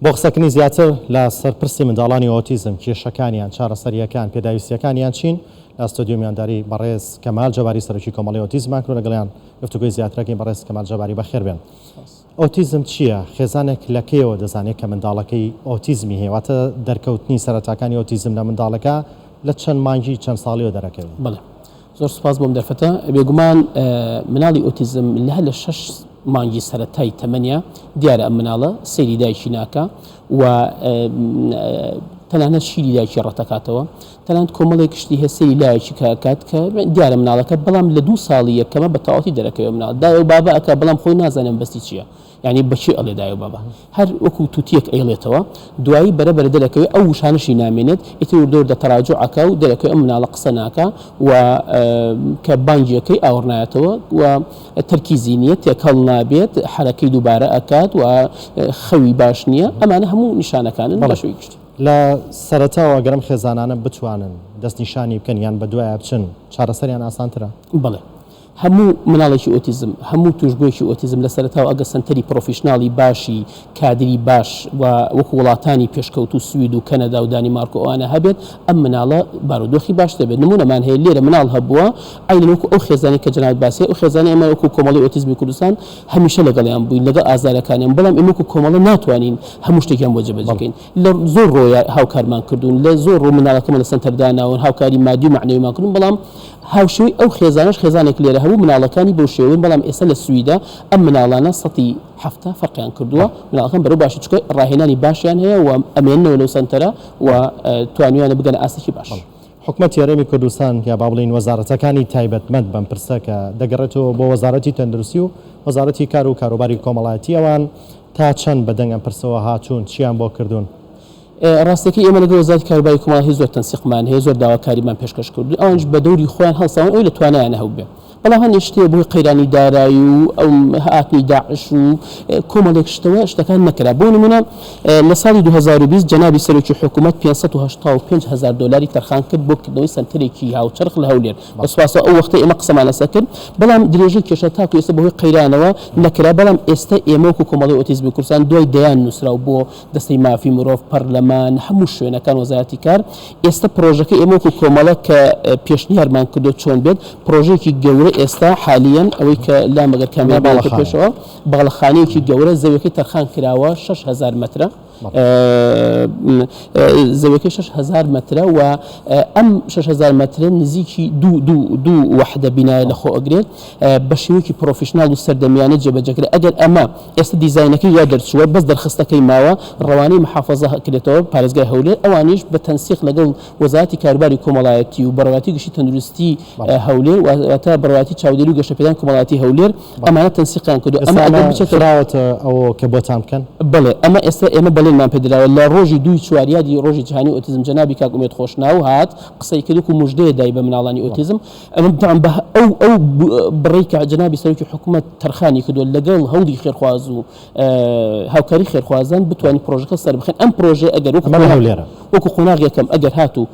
بۆ قسەکردنی زیاتر لە سەر پرسی منداڵانی ئۆتیزم، کێشەکانیان، چارەسەرییەکان، پێداویستییەکانیان چین، لە ستۆدیۆ میوانداری بەڕێز کەمال جەباری سەرۆکی کۆمەڵەی ئۆتیزمان کرد و لەگەڵیان گفتوگۆی زیاتر ئەکەین. بەڕێز کەمال جەباری بەخێر بێن. ئۆتیزم چییە؟ خێزانێک لە کەیەوە دەزانێت کە منداڵەکەی ئۆتیزمی هەیە؟ واتە دەرکەوتنی سەرەتاکانی ئۆتیزم لە منداڵەکە لە چەند مانگی، چەند ساڵیەوە دەرەکەوێت؟ بەڵێ زۆر سوپاس بۆ ئەم دەرفەتە. بێگومان مناڵی ئۆتیزم لە هەر لە شەش مانگی سەرەتای تەمەنیا دیارە ئەم مناڵە سەیری دایکی ناکا و تەنانەت شیری دایکی ڕەتەکاتەوە، تەنانەت کۆمەڵێک شتی هەیە سەیری لایەکی کە ئەکات کە دیارە مناڵەکە، بەڵام لە دوو ساڵی یەکەمە بە تەواوەتی دەرەکەوێ مناڵ دایە و بابە ئەکا بەڵام خۆی نازانێ مەبەستی چییە. یانی بە کێ ئەڵێ دایە و بابە؟ هەر وەکوو تووتییەک ئەیڵێتەوە، دوایی بەرە بەرە دەرەکەوێ ئەو وشانەشی نامێنێت، ئیتر وردە وردە تەراجوع ئەکا و دەرەکەوێ ئەم مناڵە قسە ناکا و کە بانگی ئەکەی ئاوڕ نایەتەوە و تەرکیزی نییە، تێکەڵ نابێت، حەرەکەی دووبارە ئەکات و خەوی باش نییە، ئەمانە هەموو نیشانەکانن بە شێوەی گشتی. لە سەرەتاوە گەر ئەم خێزانانە بتوانن دەستنیشانی بکەن یان بەدوایا بچن چارەسەریان ئاسانترە؟ بەڵێ. هەموو مناڵێکی ئۆتیزم، هەموو توشبوویەکی ئۆتیزم لە سەرەتاوە ئەگەر سەنتەری professional ی باشی کادری باش و وەکو وڵاتانی پێشکەوتوو سوید و کەنەدا و دانیمارک و ئەوانە هەبێت ئەم مناڵە بارودۆخی باشتر دەبێت. نموونەمان هەیە لێرە مناڵ هەبووە عەینەن وەکو ئەو خێزانەی کە جەنابت باسی ئەو خێزانەی ئێمە وەکو کۆمەڵەی ئۆتیزمی کوردستان هەمیشە لەگەڵیان بووین لەگەڵ ئازارەکانیان بەڵام ئێمە وەکو کۆمەڵە ناتوانین هەموو شتێکیان بۆ جێبەجێ بکەین. لە زۆر ڕۆیە هاوکارمان کردوون، لە زۆر ڕوو مناڵەکەمان لە سەنتەر داناون، هاوکاری مادی و مەعنەویمان کردوون، بەڵام هاوشێوەی ئەو خێزانەش خێزانێک لێرە هەبوو مناڵەکانی بەو شێوەیەن، بەڵام ئێستا لە سویدە ئەم مناڵانە سەتی 70 فەرقیان کردووە، مناڵەکان بەرەو باشی چونکە ڕاهێنانی باشیان هەیە و ئەمێننەوە لەو سەنتەرە و توانیویانە بگەنە ئاستێکی باش. حکومەتی هەرێمی کوردستان یا با بڵێین وەزارەتەکانی تایبەتمەند بەم پرسە کە دەگەڕێتەوە بۆ وەزارەتی تەندروستی و وەزارەتی کار و کاروباری کۆمەڵایەتی ئەوان تا چەند بە دەنگ ئەم پرسەوە هاتوون چیان بۆ کردوون؟ ڕاستەکەی ئێمە لەگەڵ وەزارەتی کاروباری کۆمەڵایەتی زۆر تەنسیقمان هەیە زۆر داواکاریمان پێشکەش کردوون ئەوانیش بە دەوری خۆیان هەڵساون ئەوەی لە توانایانە هەبووبێ بەڵام هەندێک شت هەیە بەهۆی قەیرانی دارایی و ئەو هاتنی داعش و کۆمەڵێک شتەوە شتەکان نەکرا. بۆ نموونە لە ساڵی 2020 جەنابی سەرۆکی حکوومەت 585 هەزار دۆلاری تەرخان کرد بۆ کردنەوەی سەنتەرێکی هاوچەرخ لە هەولێر. بە سوپاسەوە ئەو وەختەی ئێمە قسەمان لەسەر کرد، بەڵام درێژەی کێشا تاکو ئێستا بەهۆی قەیرانەوە نەکرا. بەڵام ئێستا ئێمە وەکو کۆمەڵەی ئۆتیزمی کوردستان دوای دەیان نووسراو بۆ دەستەی مافی مرۆڤ، پەرلەمان، هەموو شوێنەکان، وەزارەتی کار، ئێستا پرۆژەکەی ئێمە وەکو کۆمەڵە کە پێشنیارمان کردووە چۆن بێت، پرۆژەیەکی گەورە ئێستا حالیەن ئەوەی کە لام ئەگەر کامێرا بێتە پێشەوە، باڵەخانەیەکی گەورە زەویەکەی تەرخان کراوە 6000 مەترە. زەویەکەی 6000 مەترە و ئەم 6000 مەترە نزیکی دوو دوو دوو وەحدە بینایە لەخۆ ئەگرێت بە شێوەیەکی professional و سەردەمیانە جێبەجێکرێت ئەگەر ئەمە ئێستا دیزاینەکەی وا دەرچووە بەس دەرخستەکەی ماوە ڕەوانەی محافەزە کرێتەوە پارێزگای هەولێر ئەوانیش بە تەنسیق لەگەڵ وەزارەتی کاروباری کۆمەڵایەتی و بەڕێوەبەرایەتی گشتی تەندروستی هەولێر واتە بەڕێوەبەرایەتی چاودێری و گەشەپێدان کۆمەڵایەتی هەولێر ئەمانە تەنسیقیان کردووە ئەمە ئەگەر بچێتە خراوەتە ئەوە کە بۆتان بکەن؟ بەڵێ ئەمە ئێستا ئێمە بەڵێنمان پێدراوە لە ڕۆژی دووی چوار یادی ڕۆژی جیهانی ئۆتیزم جەنابی کاک ئومێد خۆشناو هات قسەی کرد وەکو موژدەیە دای بە مناڵانی ئۆتیزم ئەمە بتوان بە ئەو ئەو بڕەی کە جەنابی سەرۆکی حکوومەت تەرخانی کردووە لەگەڵ هەوڵی خێرخواز و هاوکاری خێرخوازان بتوانین پرۆژەکە سەر بخەین ئەم پرۆژەیە ئەگەر وەکو ئەمە لە هەولێرە. وەکو قۆناغ یەکەم ئەگەر هاتوو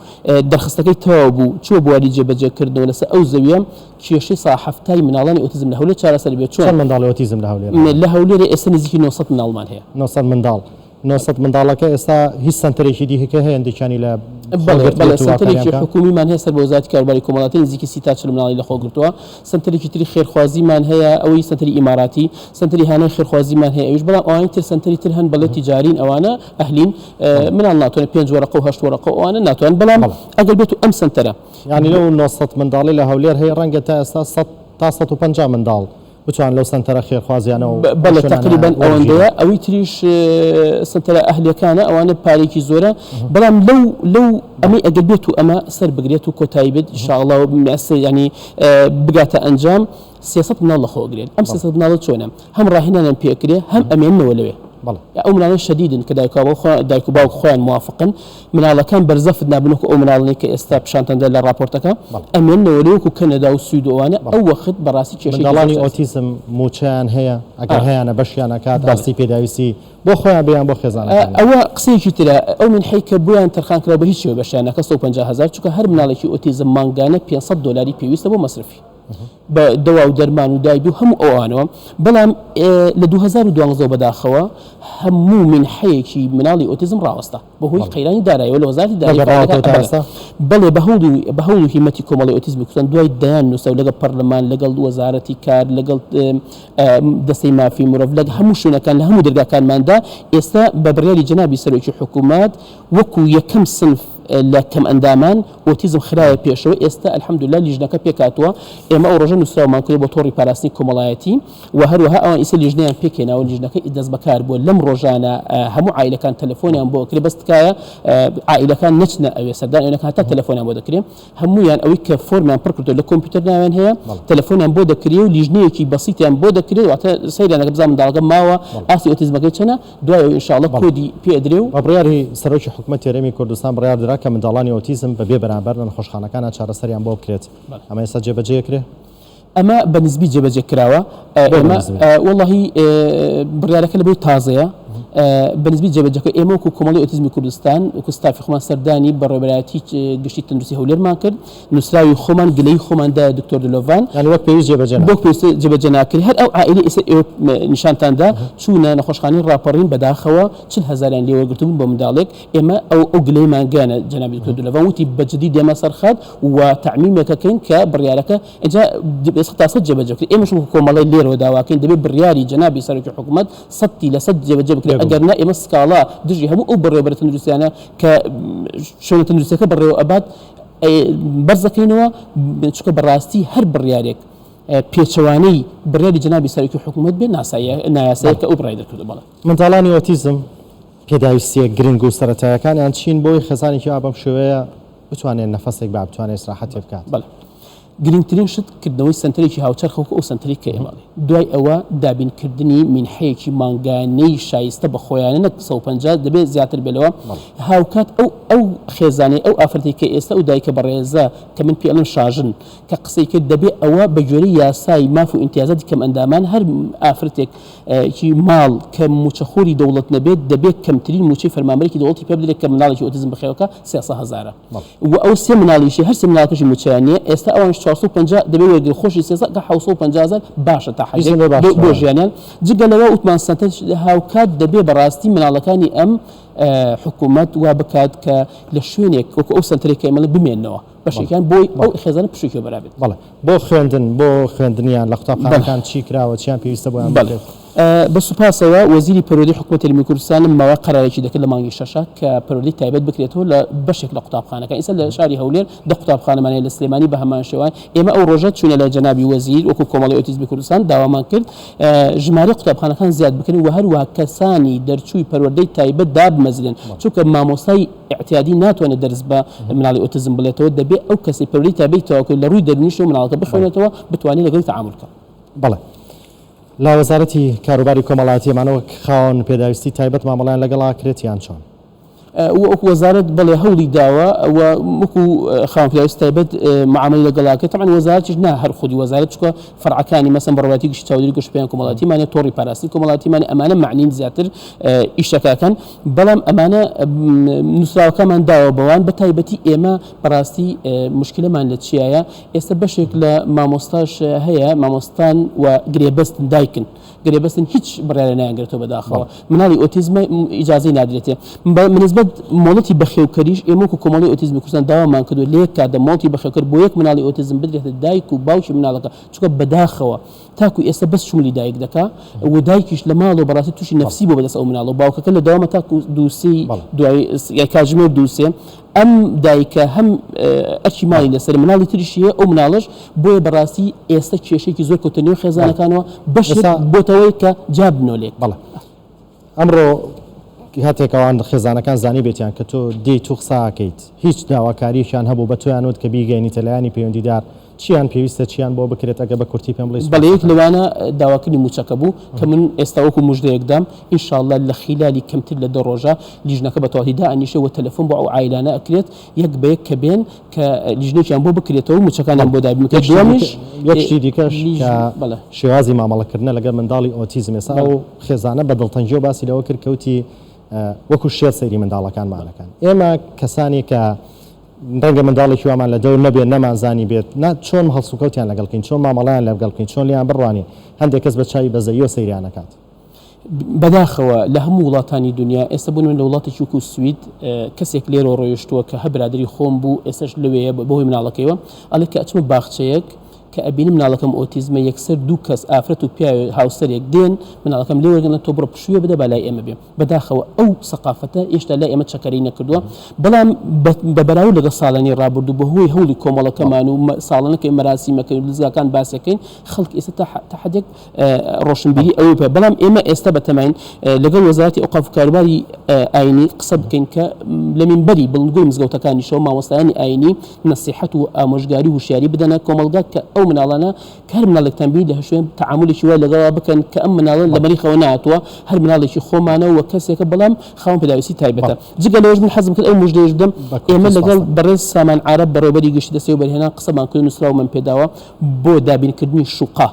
دەرخستەکەی تەواو بوو چووە بواری جێبەجێکردنەوە لەسەر ئەو زەویە کێشەی سا حەفتای مناڵانی ئۆتیزم لە هەولێر چارەسەر بێت چۆن چەند منداڵی ئۆتیزم لە هەولێر هەیە؟ لە هەولێر ئێستا نزیکی 900 مناڵمان هەیە. 900 منداڵ. 900 منداڵەکە ئێستا هیچ سەنتەرێکی دیکە هەیە هەندێکیانی لە خۆ بەڵێ گرتبێت بەڵێ و سەنتەرێکی هاوکاریان بکا؟ حکوومیمان هەیە سەر بە وەزارەتی کاروباری کۆمەڵایەتی نزیکی 30 تا 40 مناڵی لە خۆ گرتووە سەنتەرێکی تری خێرخوازیمان هەیە ئەوەی سەنتەری ئیماراتی سەنتەری هانای خێرخوازیمان هەیە ئەویش بەڵام ئەوانی تر سەنتەری تر هەن بەڵێ تیجارین ئەوانە ئەهلین مناڵ ناتوانێت پێنج وەرەقە و هەشت وەرەقە و ئەوانە ناتوانن بەڵام ئەگەر بێت و ئەم سەنتەرە یانی لەو 900 منداڵەی لە هەولێر هەیە ڕەنگە تا ئێستا 100 تا 150 منداڵ بتوان لەو سەنتەرە خێرخوازیانە و ئەو بەڵێ شوێنانە تەقریبەن وەربگیرن. ئەوەندەیە ئەوەی تریش سەنتەرە ئەهلیەکانە ئەوانە پارەیەکی زۆرە بەڵام لەو لەو ئەمەی ئەگەر بێت و ئەمە سەر بگرێت و کۆتایی بێت ان شاء اللە یانی بگاتە ئەنجام 300 مناڵ لەخۆ ئەگرێت ئەم 300 مناڵە چۆنە هەم ڕاهێنانیان پێ ئەکرێ هەم ئەمێننەوە لەوێ بەڵێ. ئەو مناڵانە شەدیدن کە دایک و باوک دایک و باوک خۆیان موافقن مناڵەکان بەرزەفت نابن وەکو ئەو مناڵانەی کە ئێستا پیشانتان دا لە ڕاپۆرتەکە ئەمێننەوە لێ وەکو کەنەدا و سوید و ئەوانە ئەو وەخت بەڕاستی کێشەیەکی زۆر منداڵانی چارەسەر ئۆتیزم مووچەیان هەیە؟ ئەگەر هەیانە بەشیان ئەکات؟ ئاستی پێداویستی بۆ خۆیان بێ یان بۆ خێزانەکانیان؟ ئەوە قسەیەکی ترە ئەو مینحەی کە بۆیان تەرخان کراوە بە هیچ شێوەیە بەشیان ناکات 150 هەزار چونکە هەر مناڵێکی ئۆتیزم مانگانە 500 دۆلاری پێویستە بۆ مەسرەفی. بە دەوا و دەرمان و دایبی و هەموو ئەوانەوە، بەڵام لە 2012 بەداخەوە هەموو مینحەیەکی مناڵی ئۆتیزم ڕاوەستا بەهۆی قەیرانی دارایەوە لە وەزارەتی دارایی بەڵێ بە هەوڵ و بە هەوڵ و هیمەتی کۆمەڵی ئۆتیزمی کوردستان دوای دەیان نووسراو لەگەڵ پەرلەمان لەگەڵ وەزارەتی کار لەگەڵ دەستەی مافی مرۆڤ لە هەموو شوێنەکان لە هەموو دەرگاکانماندا ئێستا بە بڕیاری جەنابی سەرۆکی حکوومەت وەکو یەکەم سنف لە کەمئەندامان ئۆتیزم خرایە پێشەوە، ئێستا الحمدللە لیژنەکە پێکهاتووە، ئێمە ئەو ڕۆژە نووسراومان کردووە بۆ تۆڕی پاراستنی کۆمەڵایەتی و هەروەها ئەوان ئیستا لیژنەیان پێکهێناوە، لیژنەکە دەستبەکار بووە، لەم ڕۆژانە هەموو عائیلەکان تەلەفۆنیان بۆ ئەکرێ، بەس تکایە عائیلەکان نەچنە ئەوێ سەردان ئەوێ نەکەن هەتا تەلەفۆنیان بۆ دەکرێ، هەموویان ئەوەی کە فۆرمیان پڕ کردووە لە کۆمپیوتەر ناویان هەیە تەلەفۆنیان بۆ دەکرێ و لیژنەیەکی بەسیتیان بۆ دەکرێت، واتە سەیریان دەکەن بزانن منداڵەکە ماوە ئاستی ئۆتیزمەکەی چەنە، دوای ئەوەی ان شاء اللە کۆدی پێ ئەدرێ و. بە بڕیاری سەرۆکی حکومەتی هەرێمی کوردستان بڕیار درا کە منداڵانی ئۆتیزم بە بێ بەرامبەر لە نەخۆشخانەکانا چارەسەریان بۆ بکرێت، ئەمە ئێستا جێبەجێ ئەکرێ؟ ئەمە بە نزمی جێبەجێ کراوە. بۆ بە نزمی؟ وەڵاهی بڕیارەکە لەبەر تازەیە بە نزمی جێبەجێ کرا. ئێمە وەکو کۆمەڵەی ئۆتیزمی کوردستان وەکو ستافی خۆمان سەردانی بەڕێوەبەرایەتی گشتی تەندروستی هەولێرمان کرد، نووسراوی خۆمان گلەیی خۆمان دایە دکتۆر دلۆڤان. یانی وەک پێویست جێبەجێ ناکرێت. وەک پێویست جێبەجێ ناکرێت. هەر ئەو عائیلەی ئێستا ئێوە نیشانتان دا چوونە نەخۆشخانەی ڕاپەڕین بەداخەوە 40 هەزاریان لێ وەرگرتبوون بۆ منداڵێک. ئێمە ئەو ئەو گلەییمان گەیانە جەنابی دکتۆر دلۆڤان وتی بە جدی دێمە سەر خەت و تەعمیمێک ئەکەین کە بڕیارەکە ئینجا سەد تا سەد جێبەجێ بکرێت. ئێمەش وەکو کۆمەڵەی لێرەوە داواکەین دەبێت بڕیاری جەنابی سەرۆکی حکوومەت سەدی لە سەد جێبەجێ بکرێت ئەگەر نا ئێمە سکاڵا دژی هەموو ئەو بەڕێوەبەرە تەندروستیانە کە شوێنە تەندروستیەکە بەڕێوە ئەبات بەرز دەکەینەوە، چونکە بەڕاستی هەر بڕیارێک پێچەوانەی بڕیاری جەنابی سەرۆکی حکوومەت بێت نایاساییە کە ئەو بڕیاری دەرکردووە. بەڵێ. منداڵانی ئۆتیزم پێداویستییە گرنگ و سەرەتایەکانیان چین بۆی خێزانێکی وا بەم شێوەیە بتوانێت نەفەسێک با بتوانێت ئیسراحەتێ بکات؟ بەڵێ. گرنگترین شت کردنەوەی سەنتەرێکی هاوچەرخە وەکو ئەو سەنتەرەی کە ئێمە ئەڵێین. دوای ئەوە دابینکردنی مینحەیەکی مانگانەی شایستە بە خۆیانە نەک 150 دەبێت زیاتر بێت لەوە. هاوکات ئەو ئەو خێزانەی ئەو ئافرەتەی کە ئێستا ئەو دایکە بەڕێزە کە من پێی ئەڵێم شاژن کە قسەی کرد دەبێ ئەوە بە گوێرەی یاسای ماف و ئیمتیازاتی کەمئەندامان هەر ئافرەتێک ی ماڵ کە مووچەخۆری دەوڵەت نەبێت دەبێ کەمترین مووچەی فەرمانبەرێکی دەوڵەتی پێ بدرێت کە منداڵێکی ئۆتیزم بخێوکا 300 هەزارە. وە ئەو سێ مناڵیشی هەر سێ مناڵەکەشی موچەیان نیە ئێستا ئەوانیش 450 دەبێ وەرگرن خۆشی 300 تا 750 هەزار باشە تا حەدێک بۆ بۆ ژیانیان جگە لەوە وتمان سەنتەر هاوکات دەبێ بەڕاستی مناڵەکانی ئەم حکوومەت وا بکات کە لە شوێنێک وەکو ئەو سەنتەرێک کە ئێمە بمێنەوە بەشێکیان بۆی ئەو خێزانە پشووی بەرابێت. بەڵێ بۆ خوێندن بۆ خوێندنیان لە قوتابخانەکان چی کراوە چیان پێویستە بۆیان بکرێت؟ بە سوپاسەوە وەزیری پەروەردەی حکومەتی هەرێمی کوردستان لەم ماوەیە قەرارێکی دەکرد لە مانگی شەشە کە پەروەردەی تایبەت بکرێتەوە لە بەشێک لە قوتابخانەکان ئیستا لە شاری هەولێر دە قوتابخانەمان هەیە لە سلێمانی بە هەمان شێوە ئێمە ئەو ڕۆژە چوینە لای جەنابی وەزیر وەکو کۆمەڵی ئۆتیزمی کوردستان داوامان کرد ژمارەی قوتابخانەکان زیاد بکەن و هەروەها کەسانی دەرچووی پەروەردەی تایبەت دابمەزرێن چونکە مامۆستای ئیعتیادی ناتوانێت دەرس بە مناڵی ئۆتیزم بڵێتەوە دەبێت ئەو کەسەی پەروەردەی تایبەتی تەواو کرد لە ڕووی دەروونیشەوە مناڵەکە بخوێنێتەوە بتوانێت لەگەڵی تەعامول بکات. بەڵێ. لە وەزارەتی کاروباری کۆمەڵایەتی ئەمانە وەک خاوەن پێداویستی تایبەت مامەڵەیان لەگەڵ ئاکرێت یان چۆن؟ وەکو وەزارەت بەڵێ هەوڵی داوە و وەکو خاوەن پێداویستی تایبەت معامەلەی لەگەڵ ئاکرێت تەبعەن وەزارەتیش نا هەر خودی وەزارەت چونکە فەرعەکانی مەسەن بەڕێوەبەرایەتی گشتی چاودێری گەشەپێدانی کۆمەڵایەتیمان هەیە تۆڕی پاراستنی کۆمەڵایەتیمان هەیە ئەمانە مەعنین زیاتر ئیشەکە ئەکەن بەڵام ئەمانە نووسراوەکەمان داوە بەوان بە تایبەتی ئێمە بەڕاستی مشکلەمان لە چیایە ئێستا بەشێک لە مامۆستاش هەیە مامۆستان و گرێبەستن دایکن گرێبەستن هیچ بڕیارە نایانگرێتەوە بەداخەوە مناڵی ئۆتیزمە ئیجازەی نادرێتێ بەنسبەت مۆڵەتی بەخێوکەریش ئێمە وەکو کۆمەڵی ئۆتیزمی کوردستان داوامان کردووە لە یەک کاتدا مۆڵەتی بەخێوکەر بۆ یەک مناڵی ئۆتیزم بدرێتە دایک و باوکی مناڵەکە چونکە بەداخەوە تاکو ئێستا بەس شمولی دایک دەکا و دایکیش لە ماڵەوە بەڕاستی تووشی نەفسی بووە بەدەست ئەو مناڵەوە باوکەکە لە دەوامە تاکو دوو سێی دوای کاتژمێر دوو سێ ئەم دایکە هەم ئەرکی ماڵی لەسەر مناڵی تریشی هەیە ئەو مناڵەش بۆیە بەڕاستی ئێستا کێشەیەکی زۆر کەوتە نێو خێزانەکانەوە بەشێک بۆتەوەی کە جیابنەوە لێک. بەڵێ ئەمڕۆ کاتێک ئەوان خێزانەکان زانیبێتیان کە تۆ دێیت و قسە ئەکەیت هیچ داواکاریەکیان هەبوو بە تۆیان وت کە بیگەیەنیتە لایەنی پەیوەندیدار چیان پێویستە چیان بۆ بکرێت ئەگەر بە کورتی پێم بڵێی بەڵێ یەک لەوانە داواکردنی مووچەکە بوو کە من ئێستا وەکو موژدەیەک دام ان شاء اللە لە خیلالی کەمتر لە دە ڕۆژە لیژنەکە بە تەواوی دائەنیشێ و تەلەفۆن بۆ ئەو عایلانە ئەکرێت یەک بە یەک کە بێن کە لیژنەیەکیان بۆ بکرێتەوە و مووچەکانیان بۆ دابین بکرێت دووەمیش یەک شتی دیکەش کە شێوازی مامەڵەکردنە لەگەڵ منداڵی ئۆتیزم ئێستا ئەو خێزانە بە دڵتەنگیەوە باسی لەوە کرد کە وتی وەکو شێر سەیری منداڵەکانمان ئەکەن ئێمە کەسانی کە ڕەنگە منداڵێکی وامان لە دەور نەبێت نەمانزانیبێت نا چۆن هەڵسوکەوتیان لەگەڵ بکەین چۆن مامەڵەیان لەگەڵ بکەین چۆن لێیان بڕوانین هەندێک کەس بە چاوی بەزەییەوە سەیریان ئەکات. بەداخەوە لە هەموو وڵاتانی دونیا ئێستا بۆ نمونە لە وڵاتێکی وەکو سوید کەسێک لێرەوە ڕۆیشتووە کە هە برادەری خۆم بوو ئێستاش لەوێیە بەهۆی مناڵەکەیەوە ئەڵێ کە ئەچمە باخچەیەک کە ئەبینم مناڵەکەم ئۆتیزمە یەکسەر دوو کەس ئافرەت و پیاوێ هاوسەرێک دێن مناڵەکەم لێ وەرگن تۆ بڕۆ پشووێ بدە با لای ئێمە بێ بەداخەوە ئەو سەقافەتە هێشتا لای ئێمە چەکەرەی نەکردووە بەڵام بە بەراورد لەگەڵ ساڵانی ڕابردوو بەهۆی هەوڵی کۆمەڵەکەمان و ساڵانەکەی مەراسیمەکەین و دەزگاکان باسەکەین خەڵک ئێستا تا حدێک ڕۆشنبیری ئەوەی پێ بەڵام ئێمە ئێستا بەتەماین لەگەڵ وەزارەتی ئەوقاف و کاروباری ئاینی قسە بکەین کە لە مینبەری بڵندگۆی مزگەوتەکانیشەوە مامۆستایانی ئاینی نەسیحەت و ئامۆژگاری و هوشیاری بدەنە کۆمەڵگا کە ئەو مناڵانە کە هەر مناڵێکتان بینی لە هەر شوێن تەعامولێکی وای لەگەڵا بکەن کە ئەم مناڵە لە مەریخەوە نەهاتووە هەر مناڵێکی خۆمانە و کەسێکە بەڵام خاوەن پێداویستی تایبەتە جگە لەوەش من حەزم کرد ئەو موژدەیەش بدەم ئێمە لەگەڵ بەڕێز سامان عارەب بەڕێوەبەری گشتی دەستەی وەبەرهێنان قسەمان کرد نووسراومان پێداوە بۆ دابینکردنی شوقە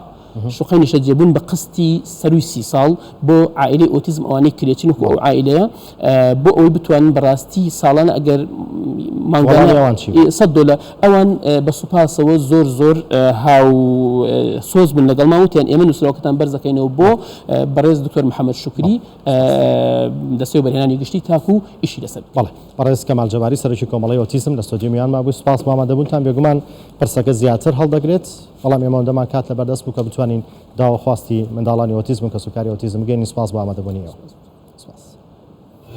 شوقەی نیشتەجێبوون بە قستی سەرووی 30 ساڵ بۆ عائیلەی ئۆتیزم ئەوانەی کرێچین وەکو ئەو عائیلەیە بۆ ئەوەی بتوانن بەڕاستی ساڵانە ئەگەر مانگانە 100 دۆلار ئەوان بە سوپاسەوە زۆر زۆر هاو سۆز بوون لەگەڵمان وتیان ئێمە نووسراوەکەتان بەرزەکەینەوە بۆ بەڕێز دکتۆر محەممەد شوکری دەستەی وەبەرهێنانی گشتی تاکو ئیشی لەسەر بکەین. بەڵێ بەڕێز کەمال جەباری سەرۆکی کۆمەڵەی ئۆتیزم لە ستۆدیۆ میوانمان بووی سوپاس بۆ ئامادەبوونتان بێگومان پرسەکە زیاتر هەڵدەگرێت بەڵام ئێمە ئەوەندەمان کات لەبەردەست بوو کە بتوانین داواخواستی منداڵانی ئۆتیزم و کەسوکاری ئۆتیزم بگەینین سوپاس بۆ ئامادەبوونی ئێوە.